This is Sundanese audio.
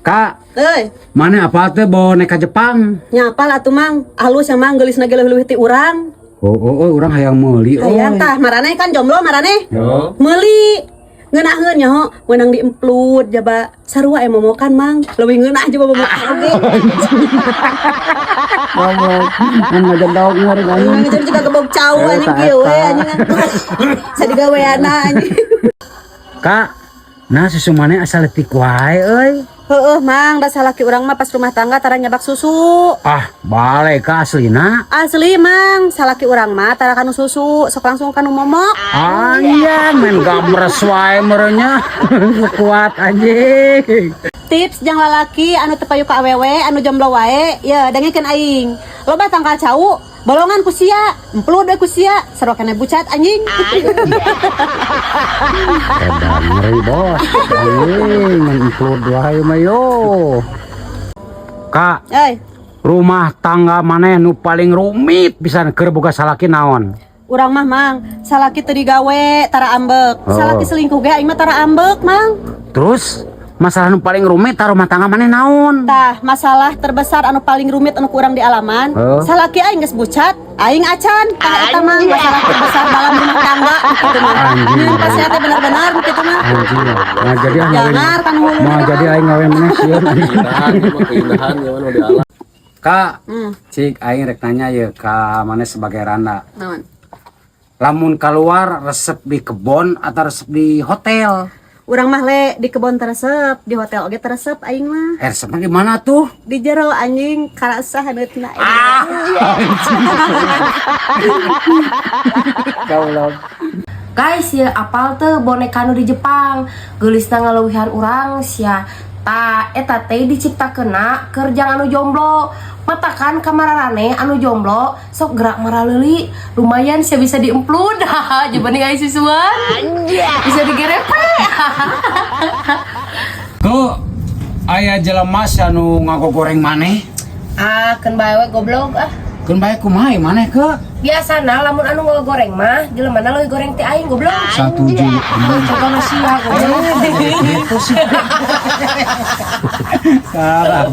Kak, Euy, maneh apal teh boneka Jepang? Nya apal atuh, Mang. Alus ya, Mang, geulisna ge leuwih ti urang. Oh, urang hayang meuli. Oh. Hayang tah, maraneh kan jomblo maraneh. Yo. Meuli. Ngeunaheun nya ho, meunang diemplud jaba sarua momokan, Mang. Leuwih ngeunah jaba momokan oge. Ngomong, kan ngajedog ngeureun anjing. Urang jadi juga gebog cau anjing kieu we anjing. Sadigaweana anjing. Kak, nah susu maneh asa leutik wae euy. Heueuh, Mang, da salaki urang mah pas rumah tangga tara nyabak susu. Ah, balik ka aslina. Asli, Mang, salaki urang mah tara kanu susu, sok langsung kanu momok. Anjing, main gamres wae merenya. Kuat anjing. Tips jang lalaki anu teu payu ka awewe anu jomblo wae, ya dengekeun aing. Loba tangkal cau, bolongan ku sia, emplud we ku sia, sarua keneh bucat anjing. Edan ngeri bos. Anjing, main emplud wae mah yo. Kak, Euy, rumah tangga maneh nu paling rumit pisan keur boga salaki naon? Urang mah, Mang, salaki teu digawe tara ambek. Oh. Salaki selingkuh ge aing mah tara ambek, Mang. Terus masalah nu paling rumit tah rumah tangga maneh naon? Tah, masalah terbesar anu paling rumit anu kurang dialaman, Oh. salaki aing geus bucat, aing acan. Tah eta, Mang, masalah terbesar dalam rumah tangga gitu mah. Anjing. Ini pasnya teh bener-bener gitu mah. Anjing. Nah, jadi ah ngawin. Jangan kan hulu. Mau jadi aing ngawin maneh sieun anjing. Keindahan, mah keindahan ya mana di alam. Kak, Hmm. cik aing rek nanya ya ka maneh sebagai randa. Naon? Lamun keluar resep di kebon atau resep di hotel? Urang mah le di kebon teu resep, di hotel oge teu resep aing mah. Eh, resepnya di mana tuh? Di jero anjing karasa haneutna. Ah. Goblok. Guys ya, apal teu boneka nu di Jepang geulisna ngaleuwihan urang sia? Ta eta teh diciptakeunna keur jang anu jomblo, matakan kamararane anu jomblo sok gerak maraleuli. Lumayan sia bisa diemplud dibanding aya susuan bisa digerepe. Tuh, aya jelema anu ngagogoreng maneh. Ah, keun bae we, goblok ah. Keun bae kumaha maneh ke? Biasana lamun anu ngagoreng mah jelemana leuwih goreng ti aing, goblok. Satuju. Contohna sia, goblok. Gitu sih. Salah.